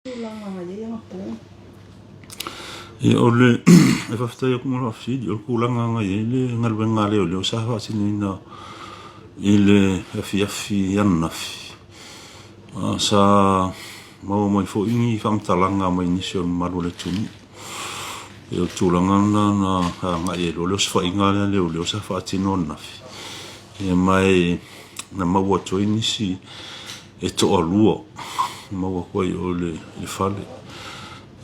Tulaga i ai anapo. Ia, o le e faafetai atu mo le faafesili. O le tulaga na i ai le galuega a leoleo sa faatinoina i le afiafi ananafi, sa maua mai foi ni faamatalaga mai nisi o le mamalu o le atunuu. E o le tulaga lena na agai ai loa le osofaiga lea a leoleo sa faatino ananafi. Ia ma e na maua atu ai nisi e toalua na maua atu ai i o i le fale.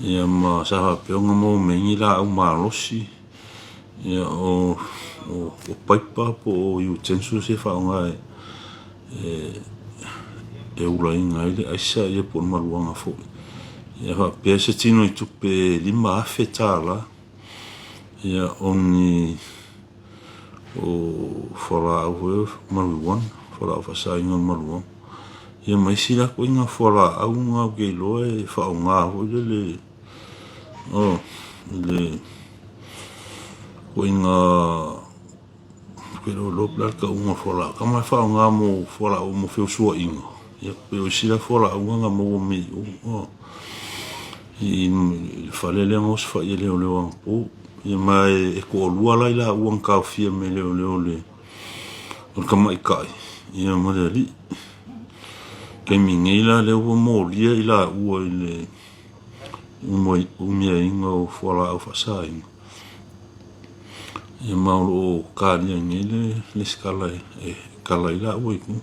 Ia ma sa faapea ona maua mai ai ni laau malosi, ia o paipa po o utensils ia e faaaoga e ulaina ai le aisa ia po o le maluaga foi. Ia faapea se tino i tupe e $5,000 ia o ni o fualaau foi ia marijuana, fualaau faasaina o le marijuana. Ia ma isi la ituaiga fualaau na ou te iloa e faaaoga foi lele o le ituaiga ou te le o iloa po o le a le tauga o le fualaau, tama e faaaoga mo fualaau mo feusuaiga. Ia pei o isi la fualaau na na maua mai i o i le fale lea na osofai e leoleo anapo. Ia ma e toalua la i laua na taofia mai e leoleo o le tamaitai ia ma le alii. Taimi nei la lea ua molia i laua i le umiaina o fualaau faasaina. Ia ma o lo o talia nei le resitala e kala ai laua i tua.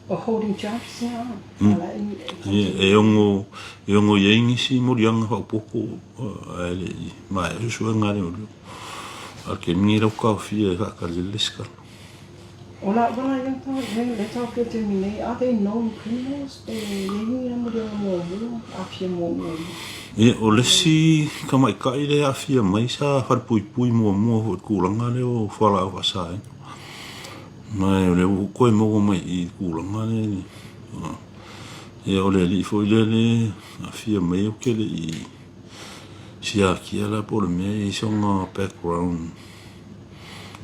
O holding charges ia E ono e ono i ai nisi moliaga faaopoopo ae le i maea suesuega a leoleo. A o le taimi lenei la ua taofia e faatali ai le resitala. O la ua ia le taofia i le taimi nei, are they known criminals pe i ai ni moliaga muamua, aafia muamua i. Ia, o le isi tamaitai lea e aafia mai sa falepuipui muamua foi i le tulaga lea o fualaau faasaina. Ma o lea ua toe maua mai i i le tulaga lea. Ia o le alii foi lea e aafia mai ou te le i siakia la po o le mea e i ai sona background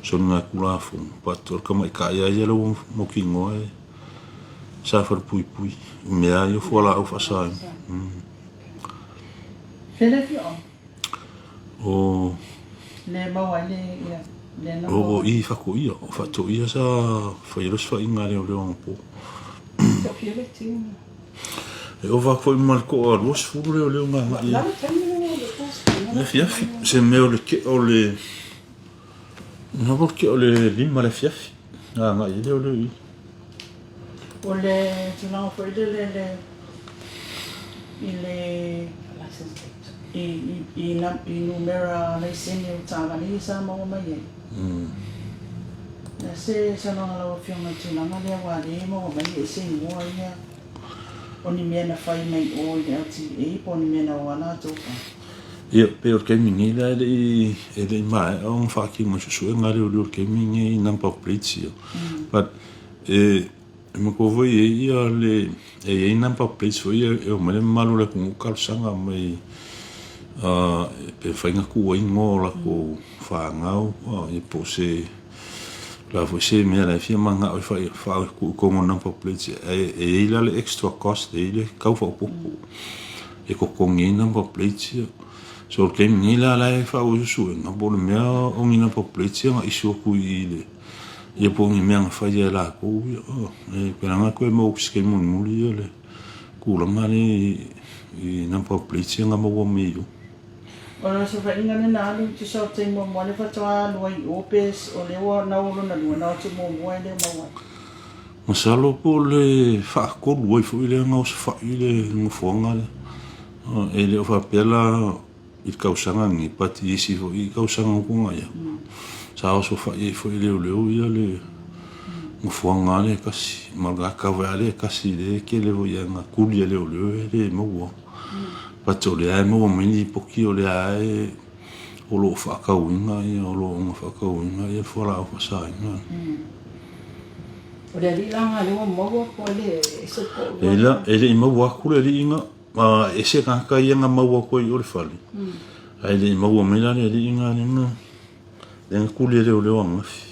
soligatulafono but o le tamaitai lava ia lea ua mautinoa e sa falepuipui i mea lava ia o fualaau faasaina. Fea le afioaga? O Le maua ai le ia le na o i Faatoia, o Faatoia sa fai ai le osofaiga a leoleo anapo. Toafia le team. E ova atu foi ma le toa 20 leoleo na agai i ai. I le afiafi, se mea o le tea o le na o le tea o le 5 i le afiafi na agai ai leoleo i i. O le tulaga foi lele le i le i i i numera laisene o taavale ia sa maua mai ai. O le a se saunoaga a lau Afioga i le tulaga lea aua o lea e maua mai e ese igoa ia o ni mea na fai mai o i le LTA po o ni mea na o a latou fai? Ia, pei o le taimi nei la e le i, e le i maea ona faatino ai suesuega a leoleo i le taimi nei i number plates ia. But e, e manatua foi e i ai ia le, e i ai number plates foi ia e omai le mamalu o le atunuu talosaga mai pe mafai ona tuu ai igoa o latou fanau ia po o se O le a foi se mea la e fia manao e fai tuu i totonu o number plates ae e i ai la le extra cost, e i ai le tau faaopoopo e totogi ai number plates ia. So o le taimi nei la la e faaauau ai suesuega po o le mea o ni number plates ia na issue atu i le ia po o ni mea na faia e latou ia. E pei ona toe maua atu i se taimi mulimuli ia le tulaga lea i number plates ia na maua mai i o. O le osofaiga lea na alu tusa o le taimi muamua lea faatoa alu ai i o pe o lea ua na o lona lua na o atu muamua e le o maua ai. Masalo po o le faatolu ai foi lea na osofai le nofoaga lea. E le o faapea la i le tausaga lenei but i isi foi tausaga ua tuanai atu sa osofai ai foi e leoleo ia le nofoaga lea e tasi ma le kava lea e tasi lea e tele foi ina tuli e leoleo e le maua. But o lea e maua mai lipoti o lea e o lo o faatauina ia o lo o ona faatauina ia fualaau faasaina. O le alii la na lea ua maua po o le ese po o E la e le i maua atu le alii na e ese tagata ia na maua atu ai i o le fale. Ae le i maua mai la le alii na lea na lea na tuli e leoleo ananafi.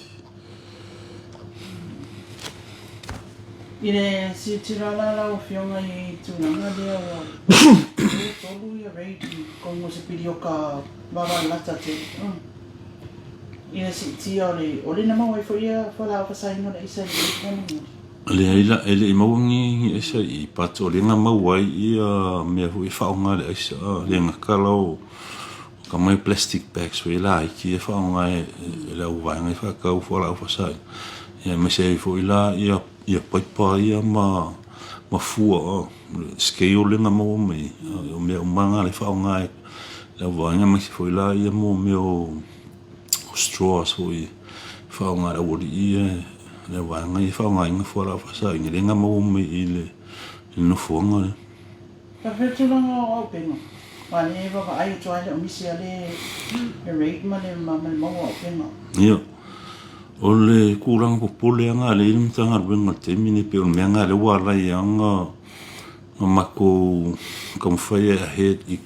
I le silasila la lau Afioga i tulaga lea ua 23 ia raid i totonu o se pilioka vaavaalata tele i le siitia o le o le na maua ai foi ia fualaau faasaina o le aisa i le faamolemole. Leai la, e le i maua ni aisa i i, but o lea na maua ai ia mea foi e faaaoga i le aisa, le gata la o ka mai plastic bags foi laiti e faaaoga e le auvaega e faatau fualaau faasaina, aemaise ai foi la ia paipa ia ma fua, scale lea na maua mai ai, o mea uma na e faaaoga e le auvaega, aemaise foi la ia mea o straws foi e faaaoga e le aualii ia le auvaega ia e faaaogaina fualaau faasaina lea na maua mai i le nofoaga lea. Faapefea tulaga o auupega? Aua lea e vaavaai atu lava e le o misi lava le rate ma le maua o auupega. Ia, o le tulaga popole lava lena lea e i ai le Matagaluega i le taimi lenei pei o le mea lena lea ua ala ai lava ona matou taumafai e ahead i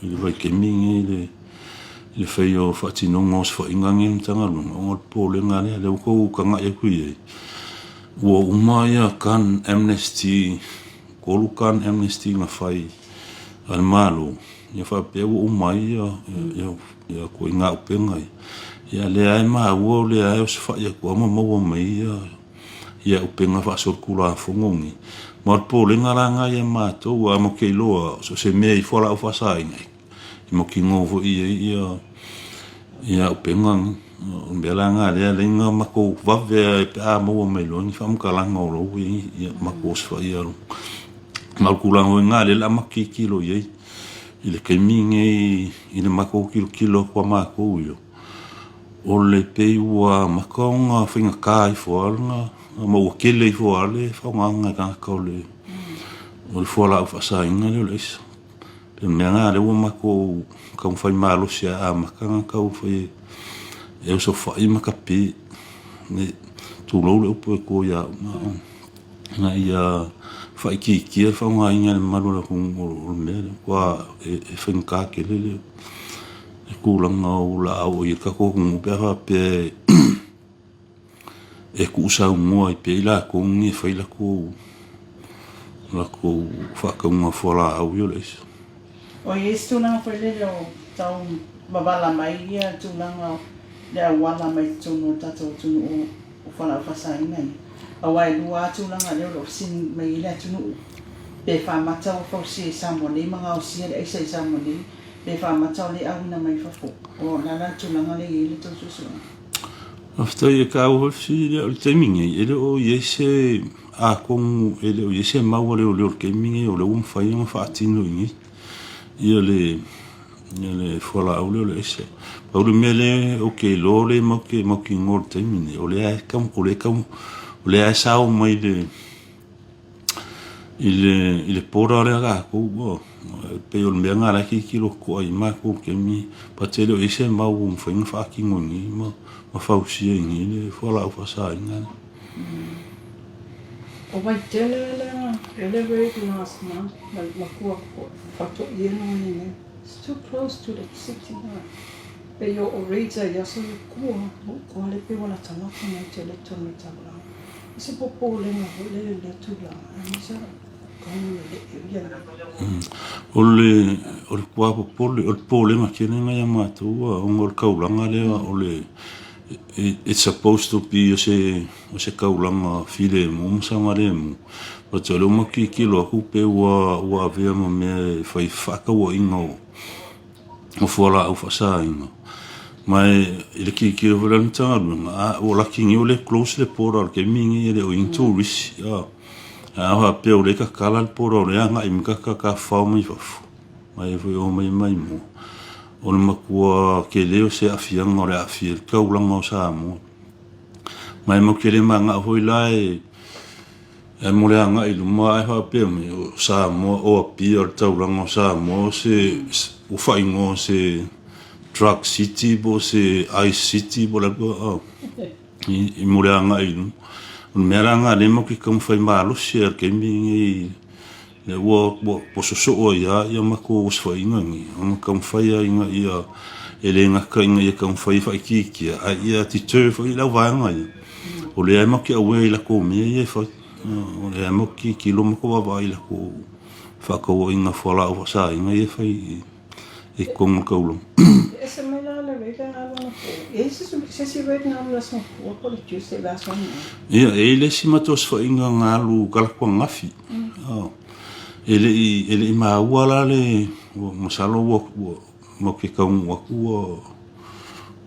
le vaitaimi lenei i le faia o faatinoga o osofaiga nei a le Matagaluega ona o le popolega lea, lea ua outou tagai atu i ai, ua uma ia gun amnesty 3 gun amnesty na fai a le Malo, ia faapea ua uma ai ia ituaiga auupega ia. Ia lea lava e maua o lea lava e osofai atu lava ma maua mai ia auupega faasolitulafono nei. Ma o le popolega la lena ia matou, aua matou te iloa so o se mea e i ai fualaau faasaina, e mautinoa foi e i ai ia auupega nei. O le mea la lena lea e ala ai ona matou vave lava pe a maua mai loa ni faamatalaga o la ua i ai, ia matou osofaia loa. Ma o le tulaga foi lena o lea o le a matou tilotilo i ai i le taimi lenei i le matou tilotilo atu a matou ia, o le pei ua amata ona faigata ifo lava ma ua tele ifo lava le faaaogaina e tagata o le fualaau faasaina lea o le aisa. O le mea lena lea ua matou taumafai malosi e amata ona taumafai e osofai ma tape, tulou le upu e to ia au, ina ia faaitiitia le faaaogaina e le mamalu o le atunuu o le mea lea. Aua e faigata tele le tulaga o le a oo i ai le tatou atunuu pe a faapea e tuusaunoa ai pea i latou nei e fai latou faatauga fualaau ia o le aisa. O i ai se tulaga foi lele o tau mavala mai ia tulaga le auala mai totonu o le tatou atunuu o fualaau faasaina ia, aua e lua lava tulaga lea o lo o fesili mai ai le atunuu, pe faamata ua fausia i Samoa nei ma gaosia le aisa i Samoa nei, pe faamata o lea e auina mai fafo. O le a la le tulaga lea e i ai le tou suesuega? Faafetai e taua foi le fesili lea. O le taimi nei, e le o i ai se, atonu e le o i ai se mau a leoleo i le taimi nei o lea ua mafai ona faatino i inei ia le ia le fualaau lea o le aisa. Pau le mea lea ou te iloa lea matou te mautinoa i le taimi nei, o lea o lea e o lea e sao mai le i le border lea a tatou ua pei o le mea lena o la e tilotilo totoa i ai matou i le taimi but e le o i ai se mau ua mafai ona faatino i inei ma fausia i inei le fualaau faasaina lea. O Vaitele lea ele raid last month ma matua faatoia no nei. It's too close to the city na. Pei o raids ai aso i kua, kua le pe wala talata mai tele tonu tala. O se popolega foi lea i lea tulaga, aemaise lava o le e ia nei. O le o le kua popole, o le popolega tele lena ia matou ona o le taulaga lea o le it's supposed to be o se o se taulaga filemu ma saogalemu but o lea ua matou tilotilo atu pei ua ua avea ma mea e fai fefaatauaiga o o fualaau faasaina. Ma e i le tilotilo foi la a le Matagaluega, a ua laki nei o lea e close le border i le taimi lenei e le o i ai ni turisi. A faapea o lea e tatala le border o lea e agai mai tagata tafafao mai fafo, mai foi o mai maimoa, o le matua tele o se aafiaga o le a aafia ai le taulaga o Samoa. Ma e matou te le mananao foi la e E mo le agai i luma ae faapea mai, o Samoa, o Apia, o le taulaga o Samoa, o se, ua faaigoa o se drug city po o se ice city po o le a, i mo le agai i luma. O le mea la lena o lea matou te taumafai malosi lava i le taimi lenei, lea ua sosoo ai lava ia matou osofaiga nei, ona taumafai lava ina ia, e le gata ina ia taumafai e faaitiitia, a ia deter foi le au vaega ia, o lea matou te aware i latou mea ia e fai. O lea matou te tilotilo ma matou vaavaai i latou faatauaiga fualaau faasaina ia e fai i totonu o le taulaga. E ese mai la le raid lea na alu anapo. E i ai se isi raid na alu i le Aso Gafua po o le Tuesday i le aso ananafi? Ia, e i ai le isi matou osofaiga na alu talaatu ananafi. E le i, e le i maua la le, masalo ua, ua, matou te taunuu atu ua,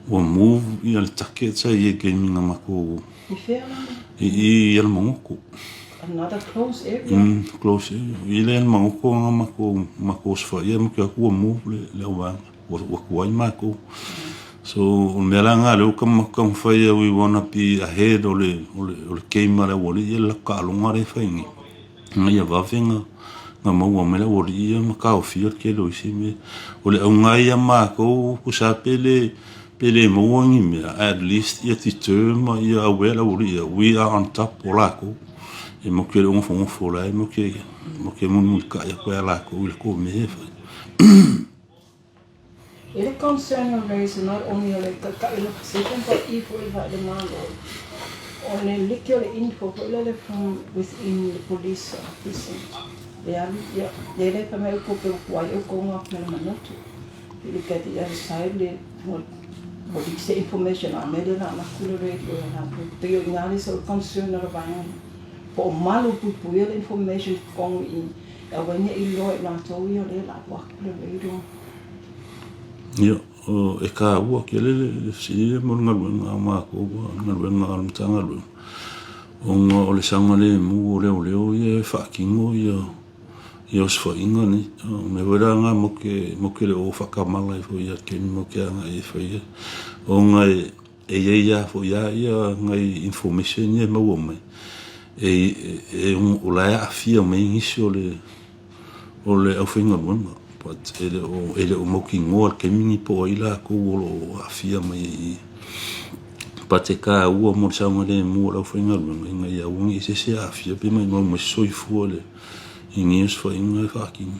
ua move ia le target sa i ai i le taimi na matou. I fea la? I i Alamagoto. Another close area? Close area. I le Alamagoto na matou, matou osofaia matou te o atu ua move le, le auvaega. Ua, ua tuai matou. So, o le mea la lena lea ua matou taumafai ai, we wanna be ahead o le, o le, o le game a le aualii ia le latou taaloga lea e fai nei. Ina ia vave ona maua mai le aualii ia ma taofia le tele o isi mea. O le auga ia matou, tusa lava pe le, pe le maua ni mea, at least ia deter ma ia aware le aualii ia, we are on top o latou. E matou te le o nofonofo, o la e matou te, matou te mulimulitai atu ia latou i latou mea ia e fai. I le concern o raise not only o le taitai o le opposition but i foi le le Malo o le leak o le info foi lele from within the police precinct le alu ia le le fai mai outou pe ua tuai outou nga me le manoto you look at the other side le ua leak se information a me le la na ku le radio e latou pei o ina le sa o le concern o le vaega po o malu puipuia le information totonu i i aua ne i iloa e latou ia lea la alu atu le radio. Ia, e taua tele le fesili lea mo le galuega a matou, le galuega a le Matagaluega, ona o le saogalemu o leoleo ia e faatino ia osofaiga nei. O le mea foi la lena matou te le o faatamala ai foi ia le taimi matou te agai e fai ai, ona e i ai lava foi lava nai information ia e maua mai, o la e aafia mai nisi o le o le aufaigaluega but e le o e le o mautinoa i le taimi lenei po o ai latou o lo o aafia mai i i. But e taua mo le saogalemu o le aufaigaluega ina ia aua ne i se isi e aafia pe maumau mai se soifua i le i nei osofaiga e faatino.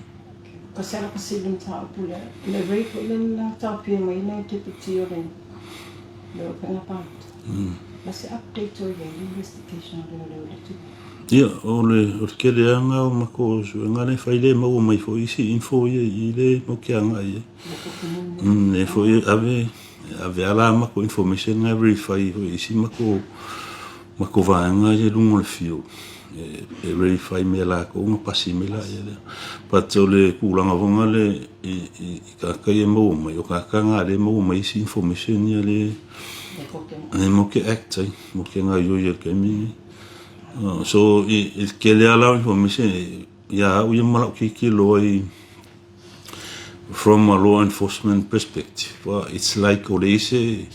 Ka se ala pasili mataupu lea, le rate foi lea na taofia mai ai deputy o le le faiga palota. La se update o i ai le investigation a leoleo i le tupe. Ia, o le, o le tele lava lena o matou suega lea e fai lea e maua mai foi isi info ia i i lea matou te agai i ai. Lea foi e ave, ave lava la matou information na e verify foi e isi matou, matou vaega ia i luga o le field. E verify mai e latou ona pasi mai laia lea. But o le tulaga foi lena i, i tagata ia e maua mai, o tagata na lea e maua mai isi information ia lea matou te act ai, matou te gaoioi ai i le taimi lenei. So i le tele lava la o information ia au ia ma lau tilotilo ai from a law enforcement perspective, it's like o le i ai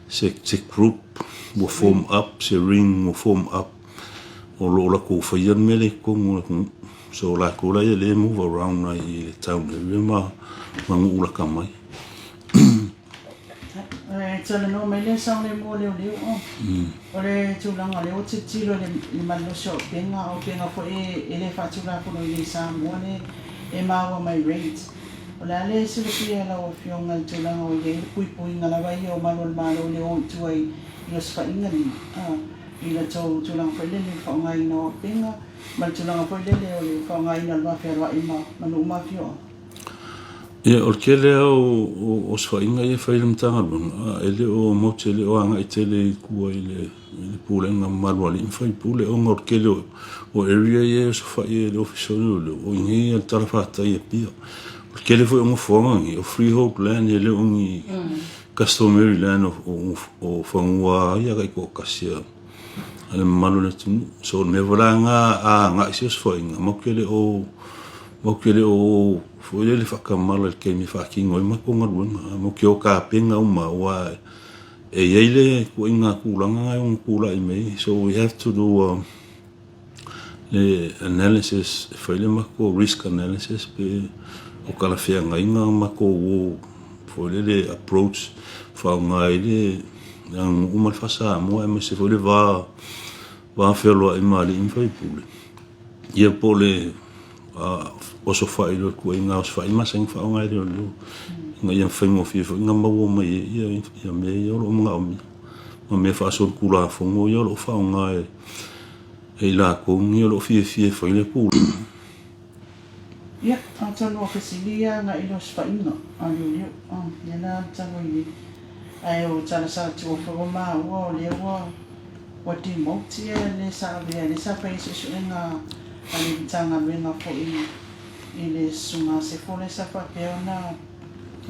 se group ua form up, se ring ua form up o lo o latou faia le mea lea i totonu o le atunuu. So o latou la ia lea e move around ai i le town area ma nuu lata mai. E talanoa mai le saogalemu o leoleo o. O le tulaga lea ua tilotilo i le malolosi o upega, o upega foi e le faatulafono i Samoa le e maua mai rate. O le a le silafia e lau Afioga i le tulaga ua i ai le puipuiga lava ia o malu o le Malo i le o i tua i osofaiga nei, i le tou tulaga foi lele i le faaaogaina o upega ma le tulaga foi lele o le faaaogaina o le va fealoai ma nuu ma afioaga? Ia, o le tele lava o osofaiga ia e fai e le Matagaluega, e le o matou te le o agai tele i tua i le pulega mamalu a alii ma faipule ona o le tele o area ia e osofai ai e le Ofisa o Leoleo, o i inei i le talafatai i Apia. O le tele foi o nofoaga nei, o freehold land e le o ni customary land o fanua ia taitoatasi a le mamalu o le atunuu. So o le mea foi la lena a agai se osofaiga, matou te le o matou te le o foi lele faatamala i le taimi e faatino ai matou galuega. Matou te o tapena uma aua e i ai le ituaiga tulaga lena e ono tulai mai ai. So we have to do a le analysis, e fai le matou risk analysis pe o talafeagaiga matou o foi lele approach faaaoga ai le aganuu ma le faa-Samoa aemaise foi le va va feoloai ma alii ma faipule. Ia po o le osofai loa ituaiga osofai masani ona faaaoga e leoleo ina ia faigofie foi ona maua mai ai ia mea ia o lo o manaomia ma mea faasolitulafono ia o lo o faaaoga e E i lakou nei o lo o fiafia e fai le pule. Ia, atonu o fesili ia agai i le osofaiga a leoleo, ia na tau ai nei. Ae o tala sa tua foi ua maua o lea ua ua demote ia le sa avea lea sa fai ai suesuega a le Matagaluega foi i le Susuga a Sefo lea sa faapea ona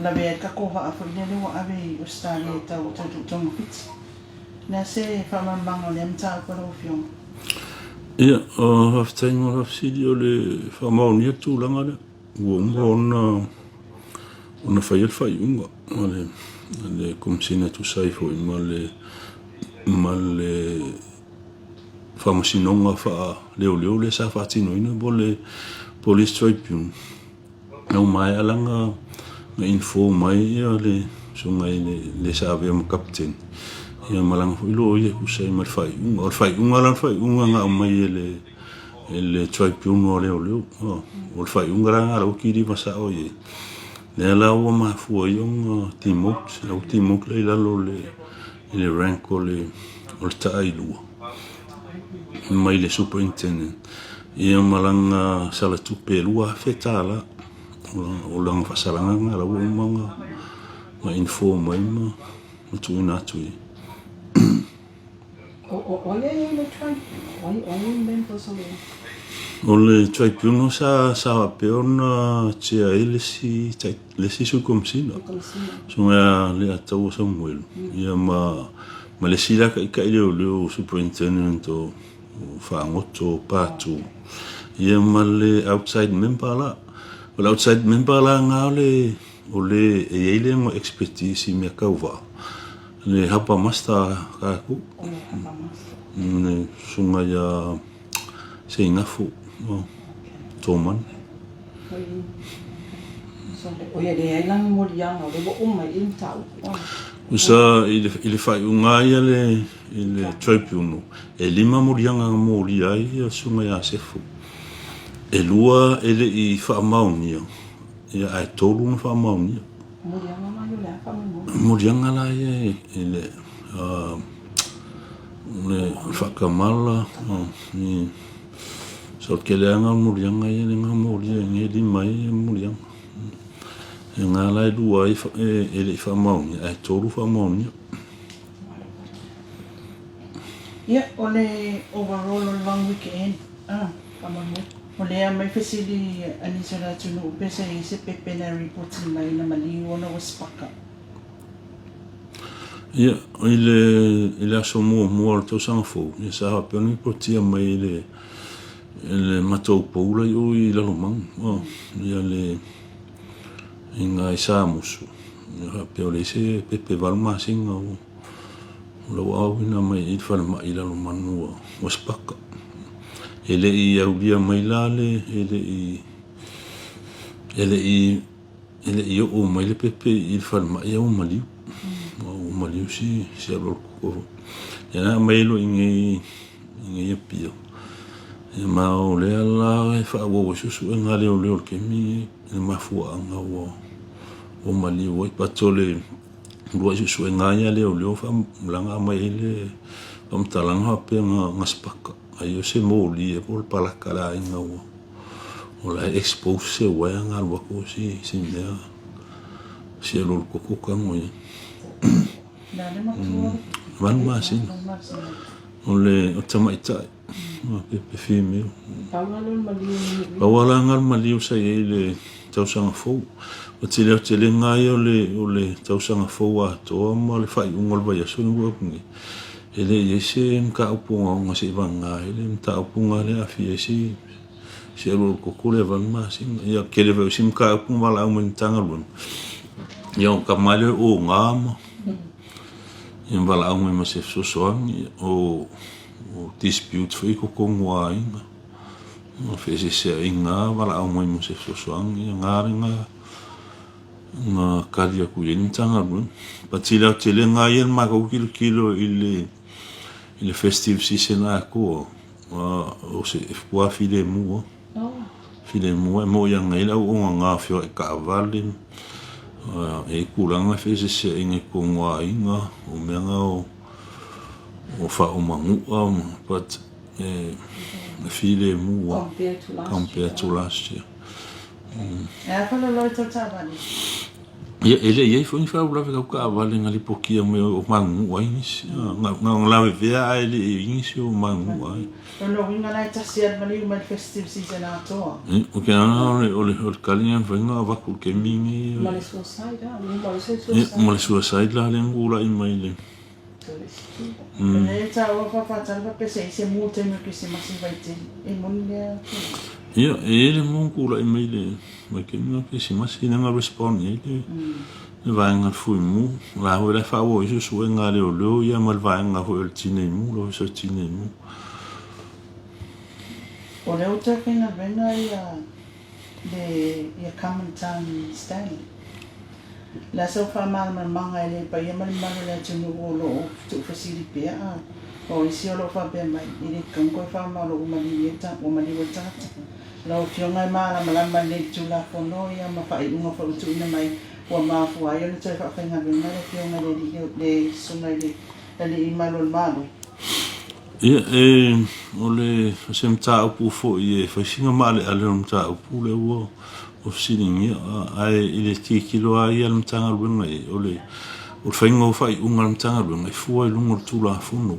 lavea ai le tatou vaa foi lea ua ave i Ausetalia e tau togafiti. O le a se faamalamalamaga o lea mataupu a lau Afioga? Ia, faafetai mo le faafesili. O le faamaonia le tulaga lea, ua uma ona ona faia le faaiuga a le le Komesina e tusa ai foi ma le ma le Faamasinoga Faaleoleo lea sa faatinoina po o le Police Tribunal. Na ua maea la na inform mai ia le susuga i le le sa avea ma Kapeteni ia ma lana foi loia e tusa ai ma le faaiuga. O le faaiuga la o le faaiuga na aumai e le e le Tribunal a Leoleo. O le faaiuga la lena la ua kiliva sao i ai. Lea la ua mafua ai ona demote, la ua demote la i lalo o le i le rank o le o le taailua mai le Superintendent ia ma lana sala tupe e $2,000. O lana faasalaga lena la ua uma ona inform mai ma tuuina atu i ai. O ai e i le tribunal? O ai e members o le... O le tribunal sa faapea ona chair ai le isi le isi sui komesina, susuga ia Leiataua Samuelu, ia ma ma le isi la taitai leoleo superintendent o Faagoto Patu, ia ma le outside member la. O le outside member la na o le o le e i ai le expertise i mea tau vaa, le harbour master a tatou, le susuga ia Seinafo Tomani. Usa i le faaiuga lava ia i le tribunal, e 5 moliaga na molia ai le susuga ia Sefo. E 2 e le i faamaonia, ae 3 na faamaonia. Moliaga la ia i le faatamala, so o le tele lava lena o moliaga ia lea na molia i nei 5 ai moliaga. E na la e 2 ai e le i faamaonia ae 3 faamaonia. Ia, o le overall o le long weekend, o lea aumai fesili a nisi o le atunuu pe sa i ai se pepe na ripoti mai na maliu ona ua sipaka. Ia, i le, i le aso muamua o le tausaga fou, ia sa faapea ona ripotia mai i le, i le matou pou la i o i Lalomanu, oh, ia le, i nai Samusu, ia faapea o leai se pepe 8 masina o, o la ua auina mai i le falemai i Lalomanu ua, ua sipaka. E le i aulia mai la le, e le i, e le i E le i oo mai le pepe i le falemai a ua maliu. Ua maliu si si alu alu koko foi. Ia na aumai loa i inei i inei Apia. Ia ma o lea la e faaauau ai suesuega a leoleo i le taimi i le mafuaaga ua ua maliu ai. But o le uluai suesuega lava ia a leoleo la na aumai ai le faamatalaga faapea na sipaka. Ai o se moli ea po o le palaka a le aiga ua o la e expose se uaea na alu atu si si mea si alu alu koko tago i ai. 8 masina. O le o tamaitai pepe female. Pau lava la le maliu sa i ai i le tausaga fou. O tele aotelega ia o le o le tausaga fou atoa ma le faaiuga o le vaiaso lea ua atu nei. E le i ai se mataupu ogaoga se i vagana ai le mataupu lena lea e aafia ai si si alualu koko lea e 8 masina. Ia tele foi o isi mataupu na valaau mai i le Matagaluega, ia o tama lava lea o oga ma ia valaau mai ma se fesoasoani, o dispute foi i totonu o aiga, o feeseeseaiga lava valaau mai mo se fesoasoani, ia na lena na tali atu i ai le Matagaluega. But i le aotelega lava ia o le matou tilotilo i le i le festive season atoa, o se faatoa filemu lava. Filemu lava, e moni lava na i ai le auaunaga feoai taavale, e i ai tulaga e feeseeseaiga i totonu o aiga, o mea na o faauma nuu, but. e filemu lava compared to last year. E a faaloloi tou taavale? Ia, e le i ai foi ni faalavelave tau taavale na lipotia mai o magugu ai nisi. Na lavevea ae le i ai nisi o magugu ai. Lona uiga la e tasi lava le maliu mai le festive season atoa. Ia, o ke ana o le tali lena e mafai ona avatu i le taimi lenei. Ma le suicide a, ma le suicide. Ia, ma le suicide la lea na tulai mai le. O lea e taua faafaatali faapea se i se mu taimi o Kerisimasi i Vaitele. E moni lea tulaga? Ia, e i ai le mu na tulai mai le vaitaimi o Kerisimasi lea na respond i ai le vaega o le Fuimu. O la foi la e faaauau ai suesuega a leoleo ia ma le vaega foi o le Tineimu, le Ofisa o le Tineimu. O lea ua toe faigaluega ia le ia Carmen Tan Stanley. O le a sau faamalamalamaga e le paia ma le mamalu o le atunuu o lo o tuufesili pea a o isi o lo o faapea mai e le tatau ona toe faamalo ua maliu ai le tagata. Lau Afioga e malamalama lelei i le Tulafono ia ma faaiuga foi ua tuuina mai ua mafua ai ona toe faafaigaluega le Afioga i le Alii le Susuga i le Alii Malu o le Malo. Ia, e, o le, o se mataupu foi e fai sina maaleale o le mataupu lea ua ua fesiligia, ae i le tilotilo lava ia a le Matagaluega i ai, o le o le faiga o faaiuga a le Matagaluega e fua i luga o le Tulafono,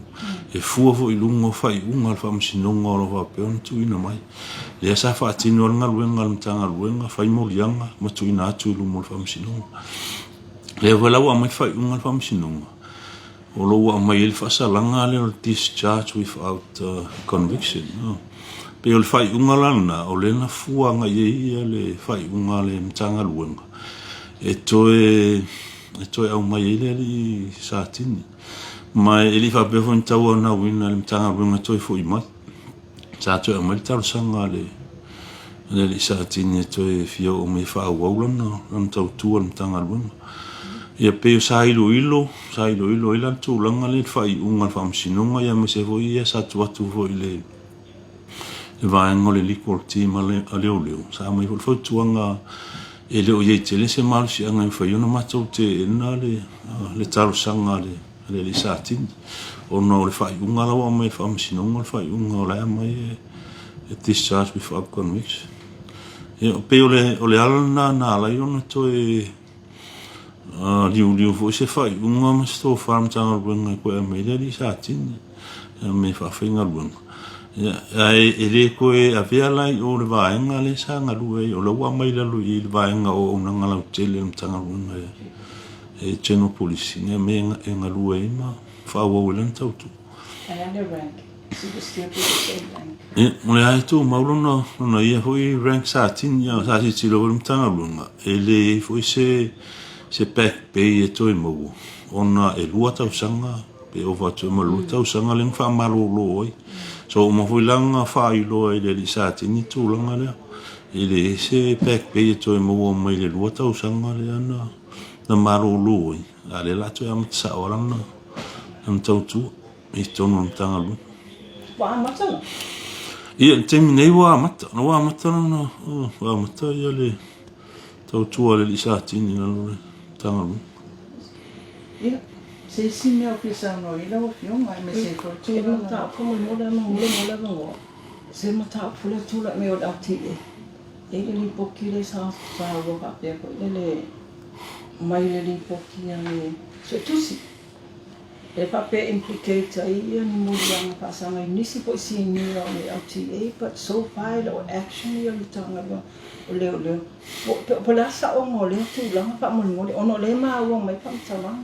e fua foi i luga o faaiuga a le Faamasinoga o lo o faapea ona tuuina mai. Lea sa faatino ai le galuega a le Matagaluega, fai moliaga ma tuuina atu i luma o le Faamasinoga. Lea foi la ua aumai le faaiuga a le Faamasinoga, o lo o ua aumai ai le faasalaga lea o le discharge without conviction. Pei o le faaiuga la lena, o lea na fua agai i ai le faaiuga a le Matagaluega e toe e toe aumai ai le alii Satini. Ma e le i faapea foi na tauanauina e le Matagaluega e toe foi mai. Sa toe aumai le talosaga a le alii Satini e toe fia oo mai e faaauau lana tautua i le Matagaluega. Ia pei o sa iloilo, sa iloilo ai la le tulaga lea i le faaiuga a le Faamasinoga aemaise foi ia sa tuu atu foi i le vaega o le legal team a leoleo, sa aumai foi le fautuaga e le o i ai tele se malosiaga e mafai ona matou teena le talosaga a le le alii Satini, ona o le faaiuga la ua aumai e le Faamasinoga, o le faaiuga o la e aumai e discharge without conviction. Ia, pei o le, o le ala lena na ala ai ona toe liuliu foi se faaiuga ma se tofa a le Matagaluega e toe aumai ai le alii Satini me faafaigaluega. Ia, ae e le toe avea la i o le vaega lea sa galue ai, o lea ua aumai i lalo i i le vaega o auaunaga lautele a le Matagaluega e General Police ina mea e galue ai ma faaauau ai lana tautua. Ae a le rank? She was still be the same rank. Ia, o lea e tumau lona, lona ia foi rank sa tini, ia, sa tilotilo foi le Matagaluega, e leai foi se, se back pay e toe maua, ona e 2 tausaga, pe ova atu ai ma le 2 tausaga lea na faamalolo ai. So uma foi la ona faailoa e le alii Satini tulaga lea, e leai se back pay e toe maua mai le 2 tausaga lea na na malolo ai, a o lea o le a toe amata sao lava lana lana tautua i totonu o le Matagaluega. Ua amata la? Ia, i le taimi nei ua amata, ua amata lana, ua amata ia le tautua a le alii Satini i lalo o le Matagaluega. Ia, se isi mea o fia saunoa i ai lau Afioga, aemaise ai foi le tulaga. E mataupu molemole lava molemole avanoa. Se mataupu lea tulai mai o le LTA. E i le lipoti lea sa taua faapea foi lele mai le lipoti a le Suetusi e faapea e implicate ai ia ni moliaga faasaga i nisi foi sinia o le LTA but so far e le o action ia Matagaluega o Leoleo. Po o le a saoga o lea tulaga faamolemole ona o lea e maua mai faamatalaga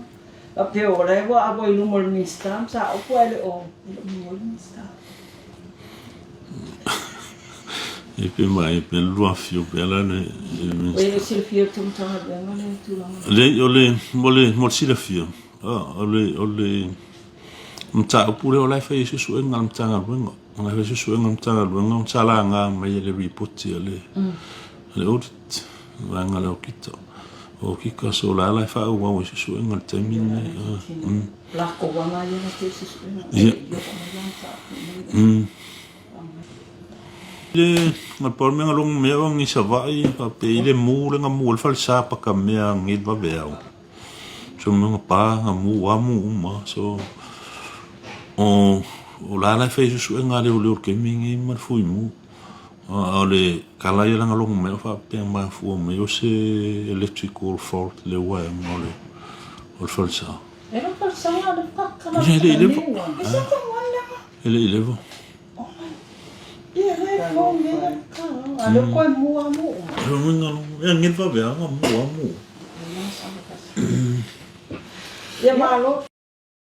faapea o la e ua ava i luma o le Minisita ma mataupu ae le o maua le Minisita. E pe mai pe lua fio pe ala le E le silafia e le Matagaluega lea tulaga. Leai o le mo le mo le silafia o le o le mataupu lea o la e fai ai suesuega a le Matagaluega. O la e fai suesuega a le Matagaluega ona sa laga mai e le ripoti a le a le audit, vaega a le okita. Okika so o la e faaauau ai suesuega i le taimi lenei. Lako ana ia na te suesuega. Ia. Mm. Le na pau mea long mea o ngi Savaii faapea i le mu le nga mu o le falesa paka mea ngi le vaveao. So mea nga pa nga mu a mu uma so o O la la e fai ai suesuega a leoleo i le taimi lenei ma le fuimu. A o le tala ia na logo mai o faapea mafua mai o se electrical fault le uaeaga o le o le falesa. E le falesa le pakala. E le i leva. E le i leva. Ia le fo me le kala. A le koe mua mu. E uiga lo. E ngel va vea nga mua mu. Ia malo.